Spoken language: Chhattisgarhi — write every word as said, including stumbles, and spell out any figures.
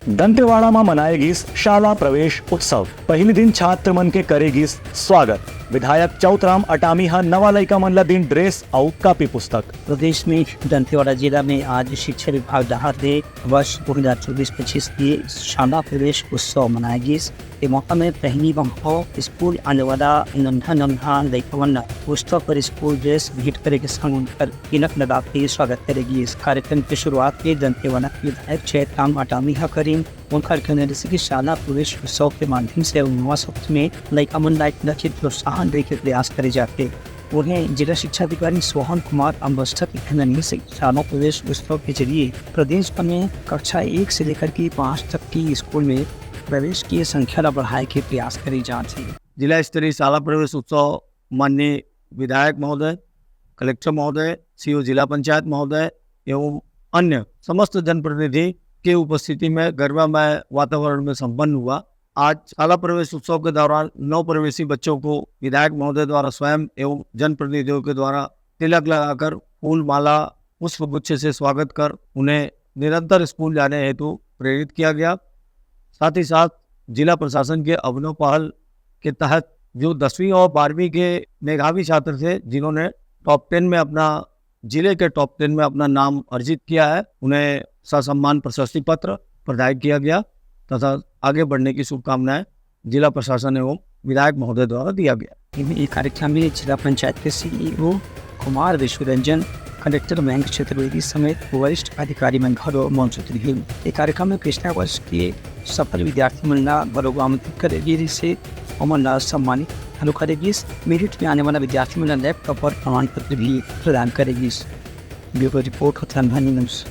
दंतेवाड़ा म मनाए गिस शाला प्रवेश उत्सव। पहिली दिन छात्र मन के करे गिस स्वागत। विधायक चौतराम अटामी ह नवा लइका मन ल दिन ड्रेस अउ कॉपी पुस्तक। प्रदेश में दंतेवाड़ा जिला में आज शिक्षा विभाग डहार ले वर्ष दो हज़ार चौबीस पच्चीस के शाला प्रवेश उत्सव मनाए गिस। ए मौका में पहिली बंगो स्कूल आने वाला नन्हा नन्हा लइका मन ल पुस्तक और स्कूल ड्रेस भेंट करे के संग उनकर तिलक लगा के स्वागत करे गिस। कार्यक्रम के शुरुआत के दंतेवाड़ा के विधायक चैतराम अटामी ह करिन। उनकर कहना रिहिस कि शाला प्रवेश उत्सव के माध्यम से नवा सत्र में लइका मन ला एक नया प्रोत्साहन दे के प्रयास करे जाथे। उहें, जिला शिक्षा अधिकारी सोहन कुमार अम्बस्ता के कहना रिहिस कि शाला प्रवेश उत्सव के जरिए प्रदेश भर में कक्षा एक से लेकर के पाँच तक के स्कूल में प्रवेश के संख्या ला बढ़ाए के प्रयास करे जात हे। जिला स्तरीय शाला प्रवेश उत्सव माननीय विधायक महोदय, कलेक्टर महोदय, सीईओ जिला पंचायत महोदय एवं अन्य समस्त जनप्रतिनिधि के उपस्थिति में गरिमामय वातावरण में संपन्न हुआ। आज शाला प्रवेश उत्सव के दौरान नव प्रवेशी बच्चों को विधायक महोदय द्वारा स्वयं एवं जनप्रतिनिधियों के द्वारा तिलक लगाकर फूल माला, पुष्प गुच्छे से स्वागत कर उन्हें निरंतर स्कूल जाने हेतु प्रेरित किया गया। साथ ही साथ जिला प्रशासन के अभिनव पहल के तहत जो दसवीं और बारहवीं के मेधावी छात्र थे, जिन्होंने टॉप टेन में अपना, जिले के टॉप टेन में अपना नाम अर्जित किया है, उन्हें ससम्मान प्रशस्ति पत्र प्रदान किया गया तथा आगे बढ़ने की शुभकामनाएं जिला प्रशासन एवं विधायक महोदय द्वारा दिया गया। ये कार्यक्रम में जिला पंचायत के सीईओ कुमार विश्वरंजन, कलेक्टर मयंक चतुर्वेदी समेत वरिष्ठ अधिकारी मन घलो मौजूद रहिन। ये कार्यक्रम में पिछला वर्ष के सफल विद्यार्थी मन ला घलो आमंत्रित करे गे रिहिस हे, ओमन ला सम्मानित घलो करे गिस। मेरिट में आने वाला विद्यार्थी मन ला लैपटॉप और प्रमाण पत्र भी प्रदान करे गिस। Bureau report, Uttarakhand news.